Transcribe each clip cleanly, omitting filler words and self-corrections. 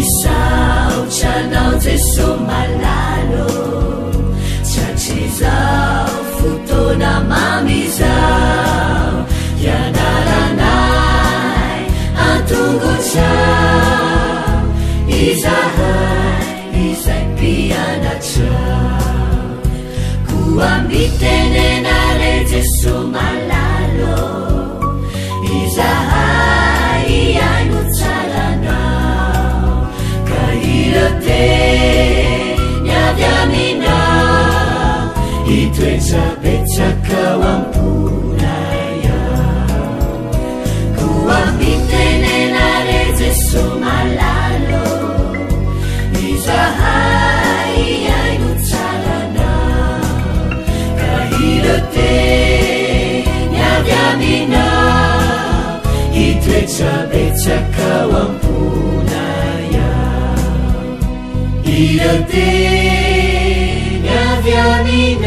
Misaotra anao Jeso malala ô, Tratry izao fotoana mamy izao, Hianaranay an-tongotrao, Izahay izay mpianatrao. Koa mitenena re Jeso malala ô, Izahay hihaino tsara anao, Ka ireo teny avy aminao, Hitoetra betsaka ao am-ponay ao. Koa mitenena re Jeso malala ô, Izahay hihaino tsara anao, Ka ireo teny avy aminao, Hitoetra betsaka ao am-ponay ao. Ireo teny avy aminao,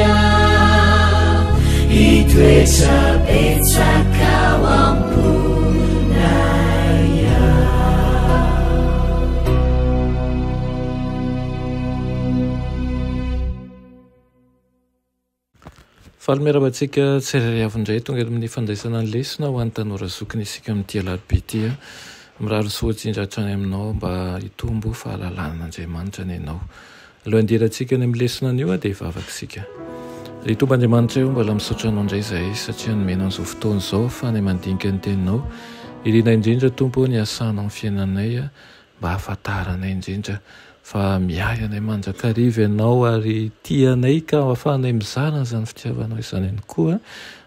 Hitoetra betsaka ao am-ponay ao. Faly miarahaba antsika tsirairay avy indray tonga eto amin'ny fandraisana ny lesona ho an'ny tanora zokiny isika amin'ity alarobia ity. Mirary soa indrindra hatrany aminao mba hitombo fahalalana an'Andriamanitra ny ianao. Aloha handirantsika any amin'ny lesona anio dia hivavaka isika. Ry Tompo Andriamanitra eo, mbola misaotra Anao indray izahay satria nomenao an'izao fotoana izao ahafahanay mandinika ny Teninao. Irina indrindra Tompo ô ny hahasahanao ny fiainanay mba hahafantaranay indrindra fa miahy anay mandrakariva Ianao ary tia anay ka ahafahanay mizara an'izany fitiavanao izany ihany koa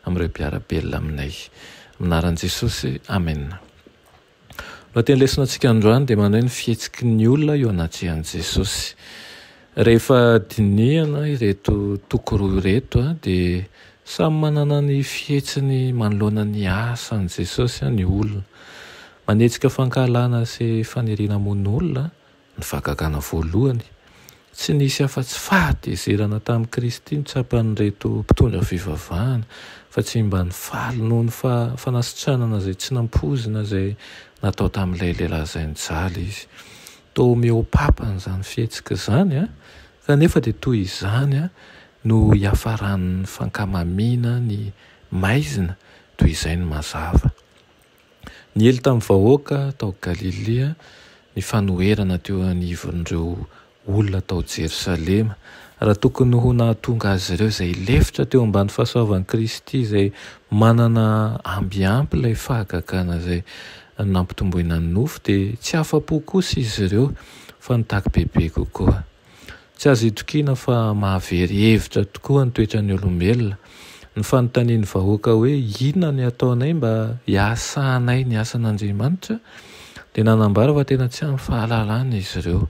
amin'ireo mpiara-belona aminay. Amin'ny anaran'i Jesosy, Amena. Ny lohateny lesona antsika androany dia manao ny fihetsiky ny olona eo anatrehan'i Jesosy. Rehefa dinihana ireto toko roa ireto dia samy manana ny fihetsiny manoloana ny asan'i Jesosy ny olona. Manetsika fankahalana sy faniriana hamono olona ny fahagagana voalohany. Tsy nisy afa-tsy fahatezerana tamin'i Kristy no tsapan'ireto mpitondra fivavahana, fa tsy mba nifaly noho ny fanasitranana izay tsy nampoizina izay natao tamin'ilay lehilahy izay nijaly izy. Toa mihoa-papana izany fihetsika izany, kanefa dia toy izany no hiafaran'ny fankamamiana ny maizina toy izay ny mazava. Niely tamin'ny vahoaka tao Galilia ny fanoherana teo anivon'ireo olona tao Jerosalema. Raha tokony ho nahatonga azy ireo izay hilefitra teo ambany fahasoavan'i Kristy izay manana amby ampy ilay fahagagana izay nampitomboina ny nofo, dia tsy afa-po kosa izy ireo fa nitaky bebe kokoa. Tsy azo itokiana fa mahavery hevitra tokoa ny toetran'ny olombelona. Ny fanontanian'ny vahoaka hoe inona ny hataonay mba hiasanay ny asan'Andriamanitra dia nanambara fa tena tsy ampy fahalalana izy ireo.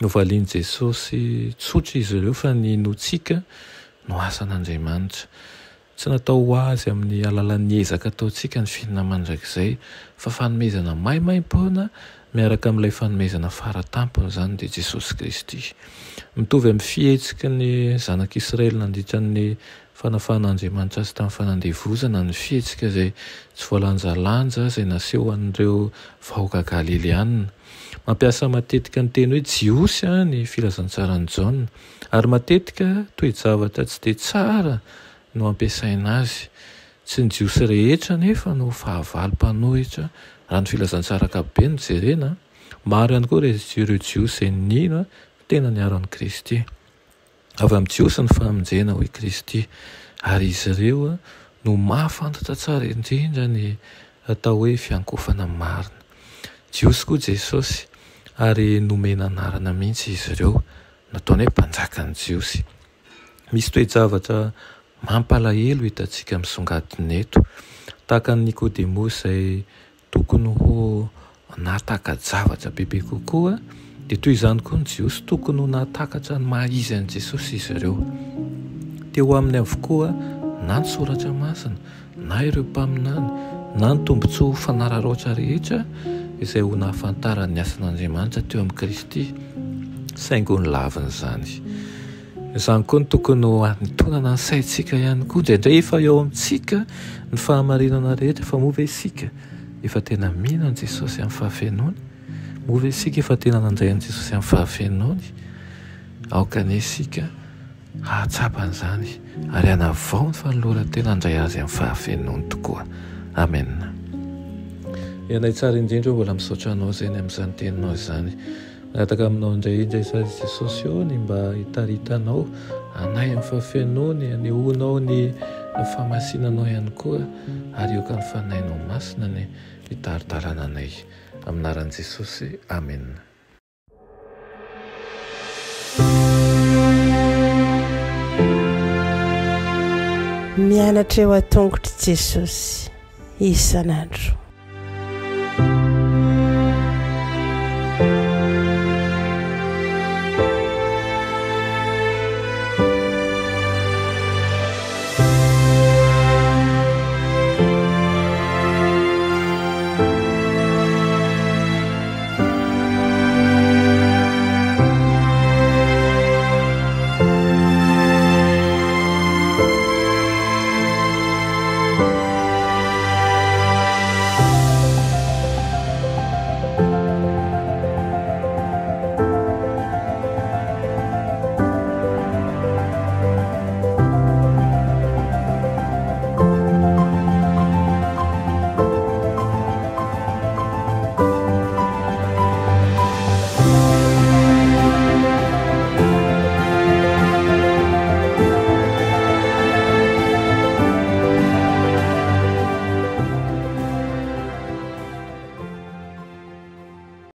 Novalian'i Jesosy tsotra izy ireo fa ny inoantsika no asan'Andriamanitra. Tsy natao ho azy amin'ny alalan'ny ezaka ataontsika ny fiainana mandrakizay, fa fanomezana maimaimpoana miaraka amin'ilay fanomezana fara tampony izany dia Jesosy Kristy. Mitovy amin'ny fihetsiky ny zanak'Israely nandritra ny fanafahan'Andriamanitra azy tamin'ny fanandevozana ny fihetsika izay tsy voalanjalanja izay naseho an'ireo vahoaka Galiliana. Mampiasa matetika ny teny hoe Jiosy ny filazantsaran'i Jaona. Ary matetika toe-javatra tsy dia tsara no ampiasaina azy. Tsy ny Jiosy rehetra anefa no fahavalo mpanohitra, raha ny filazantsara ankapobeny no jerena. Maro ihany koa ireo Jiosy izay nino tena niaro an'i Kristy. Avy amin'ny Jiosy ny famonjena, hoy Kristy, ary izy ireo no mahafantatra tsara indrindra ny atao hoe fiankofana marina. Jiosy koa Jesosy, ary nomena anarana mihitsy izy ireo. Nataony hoe mpanjakan'ny Jiosy. Misy toe-javatra mampalahelo hitantsika misongadina eto. Tahaka an'i Nikodemosy izay tokony ho nahataka-javatra bebe kokoa, dia toy izany koa ny Jiosy, tokony ho nahatakatra ny maha izy an'i Jesosy izy ireo. Teo aminy avokoa na ny Soratra Masina, na ireo mpaminany, na ny tombontsoa fanararaotra rehetra izay ho nahafantarany ny asan'Andriamanitra teo amin'i Kristy, saingy ho nolaviny izany. Izany koa no tokony ho hanintonana ny saintsika ihany koa. Indraindray efa eo amintsika ny fahamarinana rehetra, fa moa ve isika efa tena mino an'i Jesosy amin'ny fahafenoany? Moa ve isika efa tena nandray an'i Jesosy amin'ny fahafenoany? Aoka anie isika hahatsapa an'izany ary hanavao ny fanoloran-tena handray Azy amin'ny fahafenoany tokoa. Amena. Ianay tsara indrindra ô, mbola misaotra Anao izay ny amin'izany teninao izany. Mangataka aminao indray indray sady Jesosy ô ny mba hitaritanao anay amin'ny fahafenoany, hanehoanao ny fahamasinanao ihany koa ary aoka ny Fanahinao Masina anie hitari-dalana anay. Amin'ny anaran'i Jesosy, amena. Mianatra eo an-tongotr'i Jesosy isan'andro.